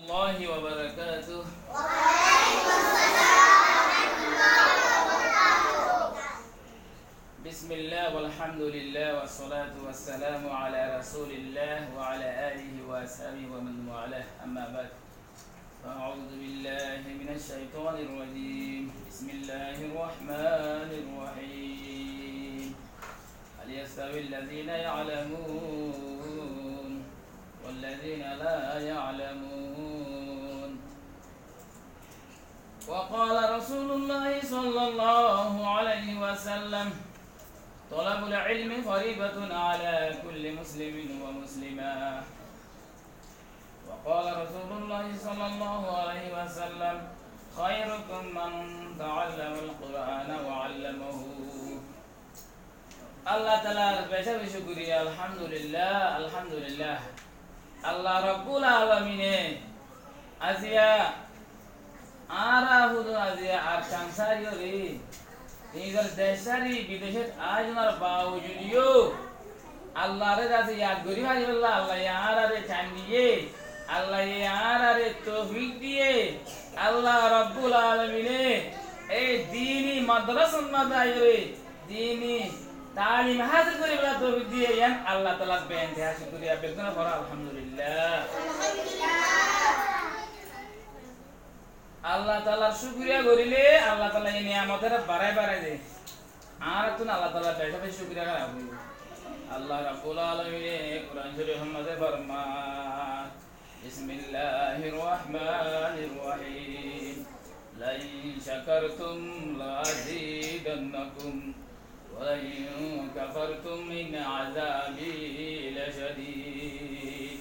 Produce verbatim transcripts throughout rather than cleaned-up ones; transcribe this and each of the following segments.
الله وبركاته. بسم الله والحمد لله والصلاة والسلام على رسول الله وعلى آله وأصحابه ومن والاه، أما بعد. فأعوذ بالله من الشيطان الرجيم. بسم الله الرحمن الرحيم. هل يستوي الذين يعلمون والذين لا يعلمون؟ وقال رسول الله صلى الله عليه وسلم: طلب العلم فريضة على كل مسلم ومسلمة. وقال رسول الله صلى الله عليه وسلم: خيركم من تعلم القرآن وعلمه. Allah talar beca beci cúkuriya, alhamdulillah, alhamdulillah. Allah Rabbul Alamine aziya añára húdu aziya Arkan sáriyoré nizor dec sári bidecót aizonor bawujud yó Allahré zase yad gorí faribálla Allaye añáraré thaim diyé, Allaye añáraré toufik diyé. Allah Rabbul Alamine ei dini madrasar mazé aiyoré dini talim hásil goríbolla toufik diyé, yián Allah talar beinteha cúkuriya, beggúne foro alhamdulillah. Allah talar cúkuriya goríle Allah talaye niyamotoré barai barai de. Añárattún Allah talar beca beci cúkuriya gorá foibo. Allah Rabbul Alamine Kuran Córifor mazé formar, بسم الله الرحمن الرحيم. لئن شكرتم لأزيدنكم ولئن كفرتم إن عذابي لشديد.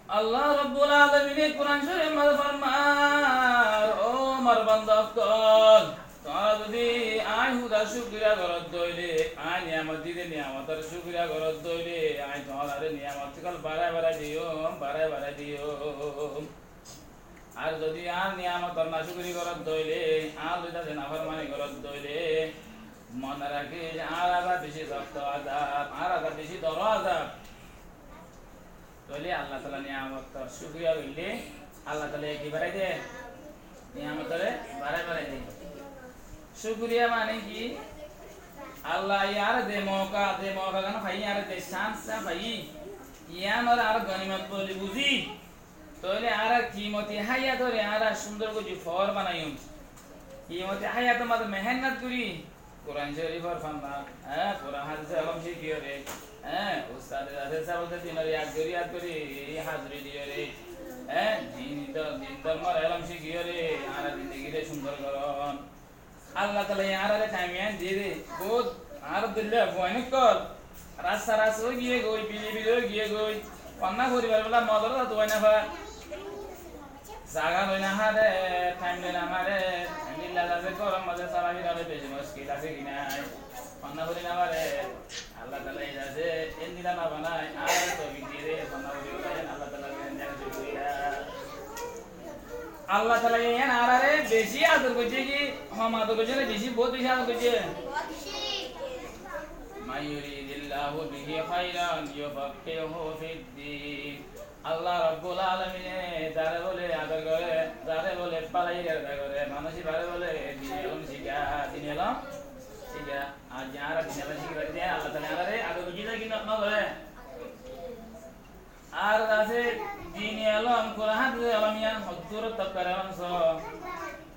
Allah Rabbul Alamine Kuran Córifor mazé formar, ó mor banda ókkol, tuáñra zodi añí húdar cúkuriya goródde óile, añí niyamot diyé dé niyamotor cúkuriya goródde óile, añí tuáñraré niyamot ókkol barai barai diyum, barai barai diyum. Ar zodi añár niyamotor nacúkuri goródde óile, añár loi zodi naformani goródde óile, mone rakís, añár azab beci sokto azab, añár azab beci doro azab. Tóile Allah talar niyamotor cúkuriya goillé, Allah talaye ki barai de? Niyamotoré barai barai de. Cúkuriya mane ki? Allaye añáre de mouka, de mouka gán faiyí, añáre de chance faiyí, yiánoré añára gonimot buli buzí, tóile añárar kimoti háyatoré añára cúndor gorí foór banaiyum. Kimoti háyator mazé mehénnot gorí, Kuran Córifor fannat, hé, Kuran hádisor elóm cíkiyoré, hé, ustade asé sábde dinor yad gorí yad gorí házuri diyoré, hé, din dor-, din dormor elóm cíkiyoré, añára zindegiré cúndor goron. Allah taalaye añáraré taim yián diyé dé, bóut añárar dóilla fuain ókkol, rasta rasta ói giyé goi, bili bili ói giyé goi, fonná foribar bela modorasat uwai no fare. Zaga loi no fare, taim loi no fare, endilla asé, góror mazé solafira loi beci muckil asé ki nai? Fonná fori no fare. Allah taalaye asé, endilla no banai, añáre toufik diyé dé, fonná fori fare, Allah taalaye endilla asé, cúkuriya. Allah taalaye yián añáraré beci ador goijjé ki, hom ador goijjé né beci, bóut beci ador goijjé. من يرد الله به خيرا يفقهه في الدين. Allah Rabbul Alamine zaré bóle ador goré, zaré bóle bálai irada goré, manúic ibáre bóle dini elóm cíka, dini elóm cíka. Ar ze añára dini elóm cíki faijjí, Allah taalaye añáraré ador goijjé né ki no, no goré? Ar asé dini elóm, Kuran hádisor elóm yián hoddúr tobkar elóm só.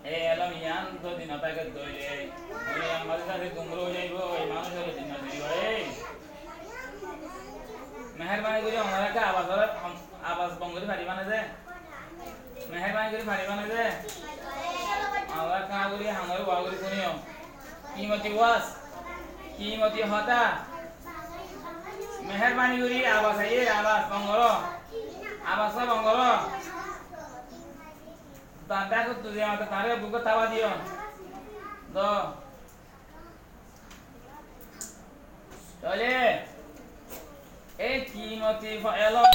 Ei elóm yián zodi no táke dóile, duniyar mazé asé gumra ói zaiboi, manúic ókkol din no ziboi. Meherbani gorí onora ekka abas, abas bon gorí faribá né ze? Meherbani gorí faribá né ze? Onora ekka gorí hañsóre wa gorí fúniyo. Kimoti waz, kimoti hotá. Meherbani gorí abas aiyé, abas bon goró. Abas bon goró. Tar dákot tui ze mate taré bukot tába diyo. Do. Tóile ei kimoti fo-, elóm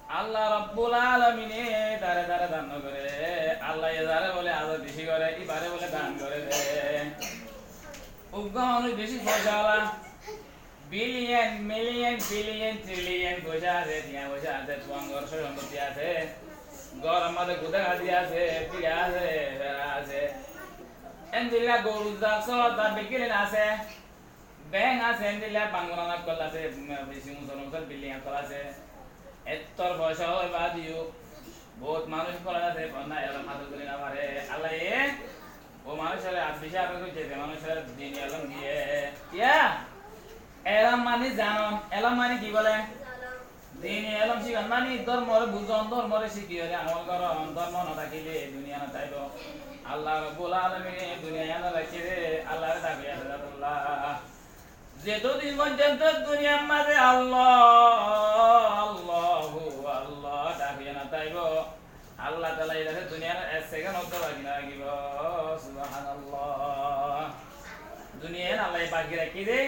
Allah Rabbul Alamine dare dare dan no goré. Allaye zaré bóle ador beci goré, ibáre bóle dan goré dé. Uggwá manúic beci foicawala, Biliyon, miliyon, biliyon, triliyon foicá asé, tiañ foicá asé, tuáñgor sói sompotti asé, góror mazé gudá gazi asé, bira asé, fera asé. Endilla goru, zag, sóor, zag beggín asé. Beng asé, endilla bangala ókkol asé, beci usol usol bilding ókkol asé. Ettór foicá ói bade yó bout manúic ókkol asé, fonná elóm hásil gorí no faré. Allaye ó manúicoré ar beci arar goijjé, ze manúicoré dini elóm diyé. Kiyá? Elóm mani zanon, elóm mani ki bole? Dini elóm cíkan mani dórmoré buzón, dórmoré cíkiyóre amol goron, dórmo no tákile duniya no táibo. Allah Rabbul Alamine duniya yián rakíyé dé, Allahré dakoiya dé, Allah. Zeto din foijjonto duniyar mazé Allah, Allahu Allah dakoiya no táibo, Allah Taala ítare duniyar ek sekend ottó baki no rakíbo. Subhanallah. Duniya yián Allaye baki rakíyé dé.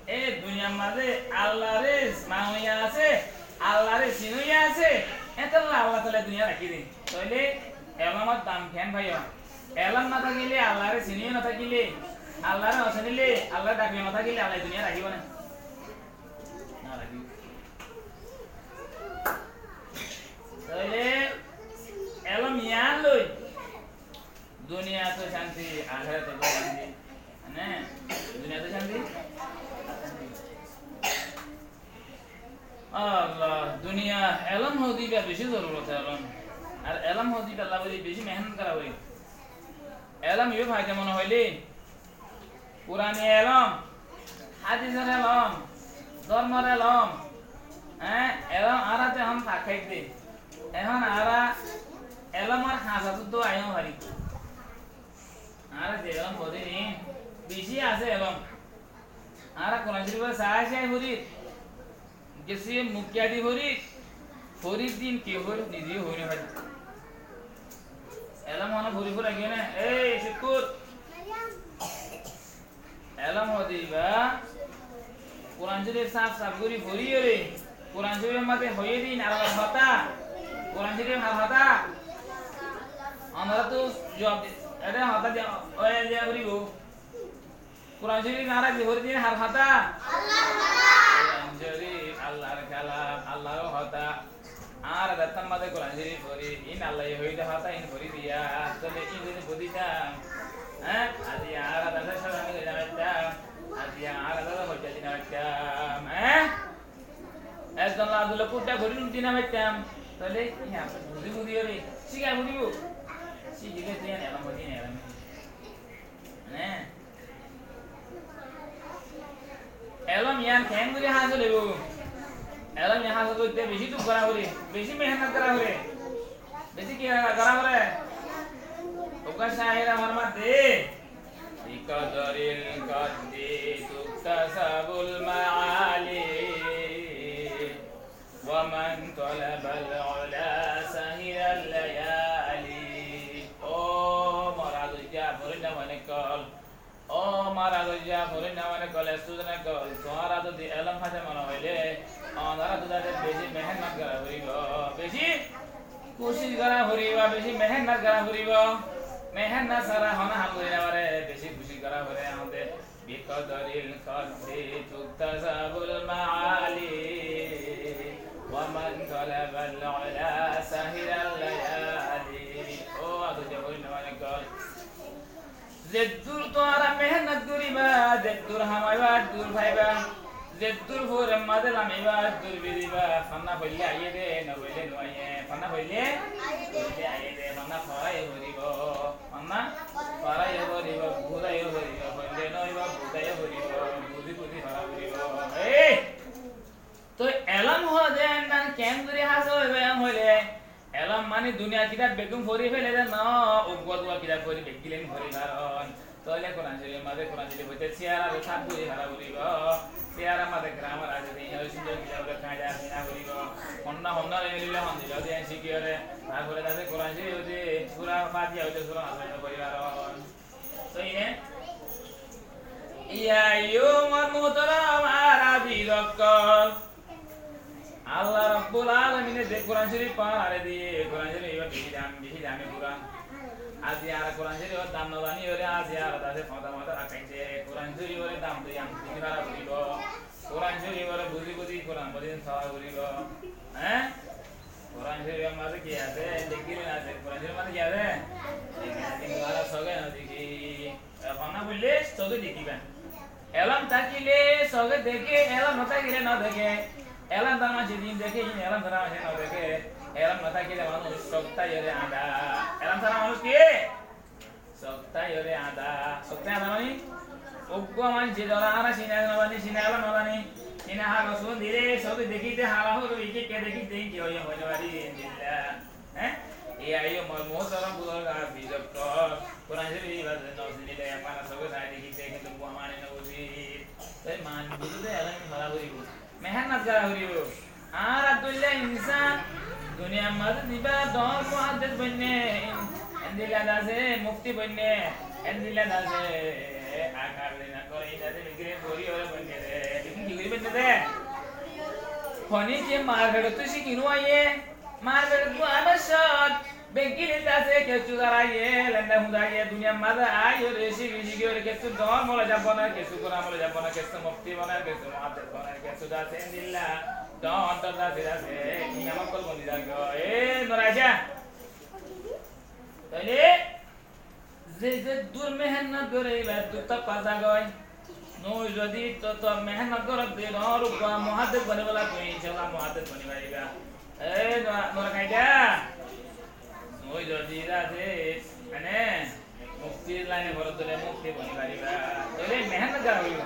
E duniyar mazé Allahré manoiya asé, Allahré sinoiya asé, étolla Allah Taala duniya rakíyé dé. Tóile elómor dam keén faiyó? Elóm no tákile, Allahré sinoiya no tákile, Allahré no sinile, Allahré dakoiya no tákile, Allaye duniya rakíbo né? No rakíbo. Tóile elóm yián loi duniyat ó cánti, ahérat ó cánti. Mane, duniyat ó cánti. Allah, duniya, elóm hoóde íba beci zorurot elóm. Ar elóm hoóde íba lla beci mehénnot gorá foribó. Elóm yó faida mone hoilé, Kurani elóm, hádisor elóm, dórmor elóm, hé, elóm añára to ehón fak háiddé. Ehón añára elómor hañsat uddú aiyó fari. Añára ze elóm fori ni, beci asé elóm. Añára Kuran Córifor saái saái forir. Kessú mukká di forir, forir din ki hoóir, nize yó hoói no fari. Elóm hone fori fura giyé né? Ei, Cúkkur! Elóm hoóde íba, Kuran Córif saf saf gorí foriyóre, Kuran Córifor mazé hoiyé dé ín Allar hotá, Kuran Córif har hotá? Onorá to juab di, ede hotá di, ói diya foribó. Kuran Córif añára ze fori dé ín har hotá? Allar hotá. Kuran Córif Allar kalam, Allar hotá. Añára zettór mazé Kuran Córif fori, ín Allaye hoiyé dé hotá ín fori diya, tóile ín zodi buzítam, hé, aijja añára dase cózani gorí no faittam, aijja añára dase hojja di no faittam, hé? Ekzon Abdullah Kuddá gorí no di no faittam, tóile ín buzí buzí gorí cíka foribó. Cíkile to ín elóm óibo, elóm. Hé? Elóm yián keéngorí hásil óibo? Elóm yián hásil óite beci duk gorá foré, beci mehénnot gorá foré, beci ki gorá foré? Uggwá cáir formar dé, بقدر القد تكتسب المعالي، ومن طلب العلا سهر الليالي. Ó mor agoijja forinna fuain ókkol, ó mor agoijja forinna fuain ókkol, student ókkol, tuáñra zodi elóm faite mone hoilé, onorá to zate beci mehénnot gorá foribó, beci kucíc gorá foribó, beci mehénnot gorá foribó. Mehénnot sára honó ham gorí no faré, beci kucíc gorá foré. Añára بقدر القد تكتسب المعالي، ومن طلب العلا سهر الليالي. Ó agoijja forinna fuain ókkol, zeddúr tuáñra mehénnot goríba, zeddúr hamaiba, eddúr faiba. Zeddúr foór mazé lamaiba, eddúr biziba. Fonná foillé aiyé dé, no foillé no aiyé. Fonná foillé, foillé aiyé dé. Fonná fora yó foribó. Fonná fora yó foribó, buzá yó foribó. Foillé no óibo, buzá yó foribó. Buzí buzí fora foribó. Ei! Toi elóm hoóde ennán keéngorí hásil óibo hoilé, elóm mani duniyar kitab beggún fori félai dé no, uggwá duwá kitab fori beggín fori faron. Tóile Kuran Córifor mazé, Kuran Córifor mazé siyara re saf gorí fara foribó. Siyarar mazé grammar asé dé, iín ore cúndor kitab ore kaida asé, iín foribo. Honnúa honnúare milile hondilla dé iín cíkiyóre. Tarfore asé Kuran Córifor mazé sura Fatiha óite sura Nas foijjonto fori faron. Sóiyi né? Iyá, yó mor muhtaram aziz ókkol. Allah Rabbul Alamine ze Kuran Córifor añáre diyé, Kuran Córifor ibá beci dam, beci dami Kuran. Aijja añára Kuran Córifor dam no zani óile, aijja añára dase fota fota rakíte, Kuran Córifor dam diyam dini fara foribó. Kuran Córiforé buzí buzí Kuran fori, tiláwat goríbo. Hé? Kuran Córifor mazé ki asé? Dekíle no asé. Kuran Córifor mazé ki asé? Dekíle, kintu añára sóge no dekí. Ehón na foille sóge dekíba. Elóm tákile sóge deké, elóm no tákile no deké. Elóm tará maincé zin deké, zin elóm tará maincé no deké. Elóm no tákile manúc sók táiyore añdá. Elóm tará manúc ki? Sók táiyore añdá. Sók táiyore añdá mani? Uggwá maincé dóra añára sine no zani, sine elóm no zani. Sine há gosun dile, sóge dekíte hala hoibo, ki ke dekíte ki hoiye hoiye bari endilla. Hé? Ei aiyó, mor muhtarom buzurg, aziz doktor, Kuran Córifor ibá no sinile, mane sóge sai dekíte, kintu uggwá mane no buzí. Toi mane buzíte elóm fora foribo. Mehénnot gora foribo. Añára dóilla insán, duniyar mazé zibá doñr muhaddes boinné, endilla dase mufti boinné, endilla dase akabirina goré, ita de bigire gori ore boinné de. Igun ki gori boinné de? Honi je mar feçottú cíki no aiyé, mar feçottú aiyé, cót Beggín inde asé, kessú zaraiye, lenda húnzaiye, duniyar mazé aiyóre, cíki cíkiyóre, kessú don bola zaibo na, kessú gura bola zaibo na, kessú mufti bola, kessú muhaddes bola, kessú dase endilla, don don dase dase, imam ókkol boni zagói. E, Nur Aisha. Tóile, ze zeddúr mehénnot goré, ibá eddúr tobka zagói. Tui zodi to, to mehénnot gorós de, don uggwá muhaddes boni bola, tui incállah muhaddes boni fariba. E, Nur, Nur Aisha. Tui zodi zade, mane, muftir laine foros de óile mufti boni fariba. Tóile mehénnot gora foribo.